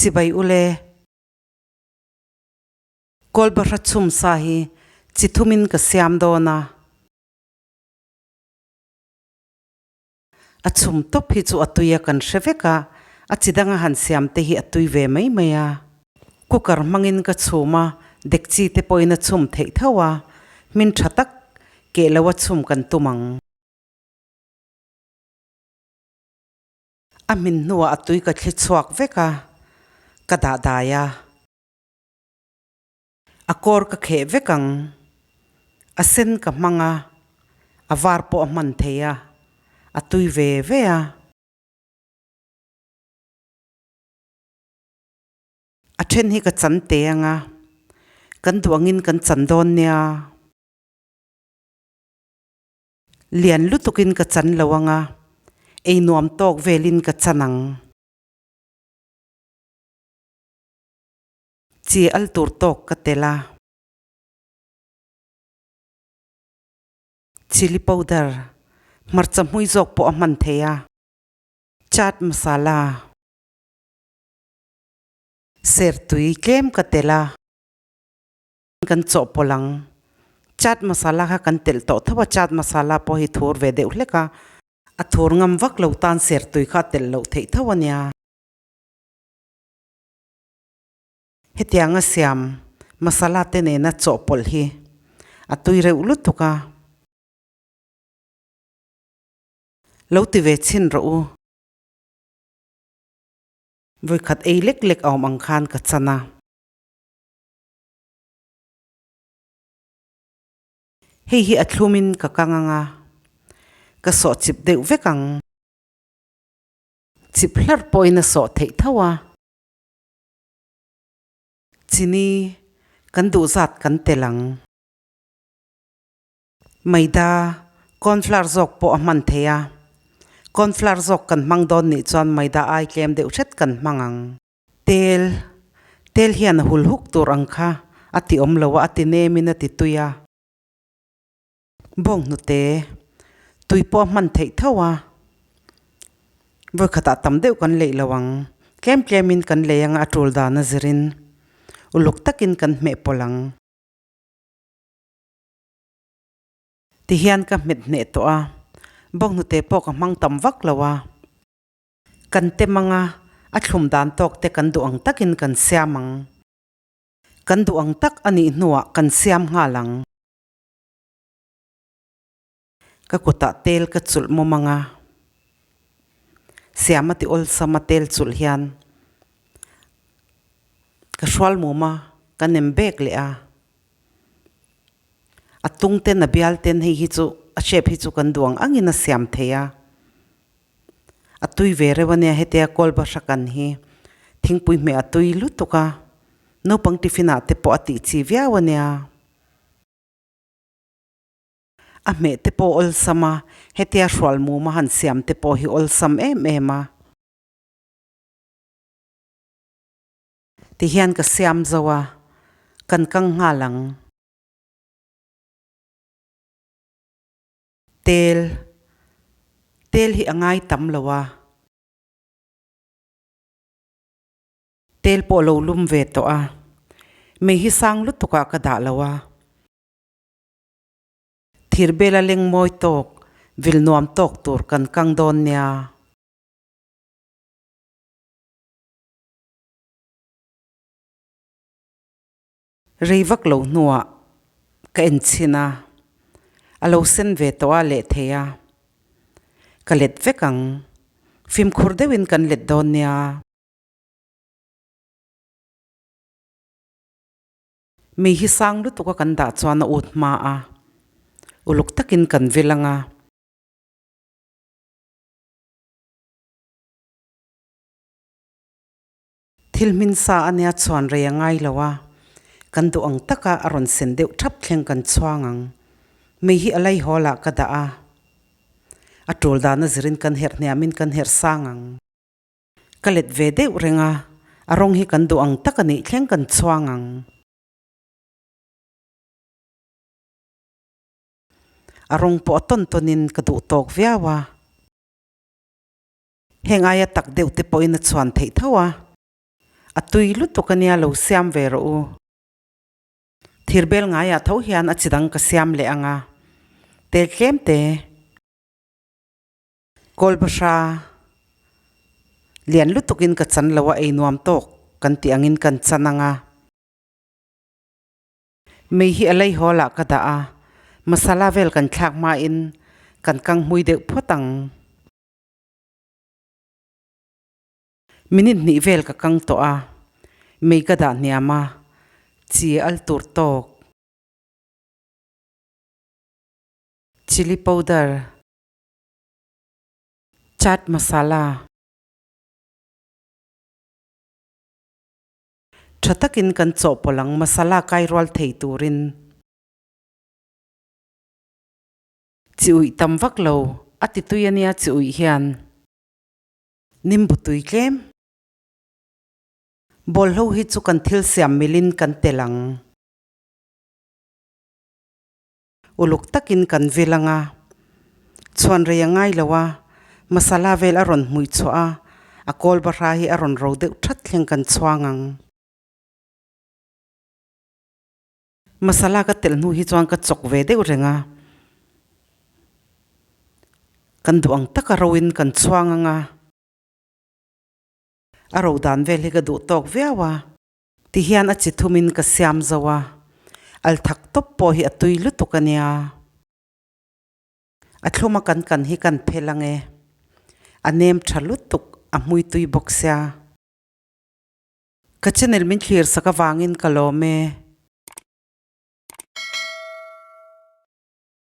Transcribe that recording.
Chibai ule. Kawlbahra chhum sa hi chi thumin ka siam dawn a. A chhum tawp hi chu a tui a kan hre vek a, a chi danga han siam te hi a tui ve mai mai a. Cooker hmangin ka chhum a, dekchi te pawhin a chhum theih tho a, hmin tha tak keh lo a chhum kan tum ang. A hmin hnuah a tui ka thli chhuak vek a, ka dah dai a. A kawr ka kheh vek ang. A sen ka hmang a, a var pawh a hman thei a, a tui ve ve a. A then hi ka chan te ang a, kan duh angin kan chan dawn nia. Lian lutukin ka chan lo ang a, ei nuam tawk velin ka chan ang. Chi al tur tawk ka tel a. Chilli powder, hmarcha hmui zawk pawh a hman thei a. Chaat masala, sertui tlem ka tel a. Kan chawhpawlh ang. Chaat masala kha kan telh tawh tho a, chaat masala pawh hi thur ve deuh hlek a. A thur ngam vak lo tan sertui kha a telh loh theih tho a nia. Hetianga siam masala te nena chawhpawlh hi a tui reuh lutuk a. Lo ti ve chhin rawh u. Vawikhat ei lek lek a awm ang khan ka chan a. Hei hi a thlumin ka kang ang a, ka sawh chip deuh vek ang. Chip hlarh pawhin a sawh theih tho a. Chini, kan duh zat kan tel ang. Maida, cornflour zawk pawh a hman thei a. Cornflour zawk kan hmang dawn nih chuan maida ai tlem deuh hret kan hmang ang. Tel, tel hian a hul huk tur ang kha a ti awm lo a, a ti nemin a ti tui a. Bawnghnute, tui pawh a hman theih tho a. Vawikhatah tam deuh kan leih lo ang. Tlem tlemin kan lei anga a tul dan a zirin uluk takin kan hmeh pawlh ang. Tihian ka hmet hneh tawh a, bawnghnute pawh ka hmang tam vak lo a. Kan tem anga a thlum dan tawk te kan duh ang takin kan siam ang. Kan duh ang tak a nih hnuah kan siam nghal ang. Ka kutah tel ka chulh mawm ang a, siam a ti awlsam a tel chulh hian ka hrual mum a, ka nem bek leh a. A tung ten a bial ten hei hi chu a shape hi chu kan duh ang angin a siam thei a. A tui ve reuh a nia hetia kawl bahra kan hi thingpui hmeh a tui lutuk a, naupang tiffin ah te pawh a tih chi viau a nia. A hmeh te pawh awlsam a, hetia hrual mum a han siam te pawh hi awlsam em em a. Tihian ka siam zo a, kan kang nghal ang. Tel, Tel hi a ngai tam lo a. Tel pawh lo lum ve tawh a. Mei hi sang lutuk ah ka dah lo a. Thirbela leng mawi tawk, vil nuam tawk tur kan kang dawn nia. Rei vak lo hnuah ka en chhin a, a lo sen ve tawh a leh thei a, ka let vek ang. Fimkhur deuhin kan let dawn nia. Mi hi sang lutuk a kan dah chuan a ut hma a, uluk takin kan vil ang a. Thil hmin sa a nia chuan rei a ngai lo a, kan duh ang taka a rawn sen deuh thap thleng kan chhuang ang. Mi hi a laihawl ah ka dah a, a tul dan a zirin kan herh hniamin kan herh sang ang. Ka let ve deuh reng a, a rawng hi kan duh ang tak a nih thleng kan chhuang ang. A rawng pawh a tawn tawnin ka duh tawk viau a. Heng aia tak deuh te pawhin a chhuan theih tho a. A tui lutuk ania lo siam ve rawh u. Thirbel ngaiah tho hian a chi dang ka siam leh ang a, tel tlem te. Kawlbahra lian lutukin ka chan lo a, ei nuam tawk kan tih angin kan chan ang a. Mei hi a lei hawl ah ka dah a, masala vel kan thlak hmain kan kang hmui deuh phawt ang. Minute hnih vel ka kang tawh a, mei ka dah hniam a, chi al tur tawk. Chilli powder, chaat masala. Tha takin kan chawhpawlh ang masala kai rual thei turin. Chi uih tam vak lo, a ti tui ania chi uih hian. Nimbu tui tlem. Bawlhlo hi chu kan thil siam milin kan tel ang. Uluk takin kan vil ang a. Chhuan rei a ngai lo a, masala vel a rawn hmui chhuah a, a kawl bahra hi a rawn ro deuh that thleng kan chhuang ang. Masala ka telh hnu hi chuan ka chawk ve deuh reng a, kan duh ang taka roin kan chhuang ang a, a ro dan vel hi ka duh tawk viau a. Tihian a chi thumin ka siam zo a, al thak tawp pawh hi a tui lutuk a nia. A thluma kan kan hi kan phel ang e, a nem tha lutuk a hmui tui bawk sia. Ka channel min thlir sak avangin ka lawm e.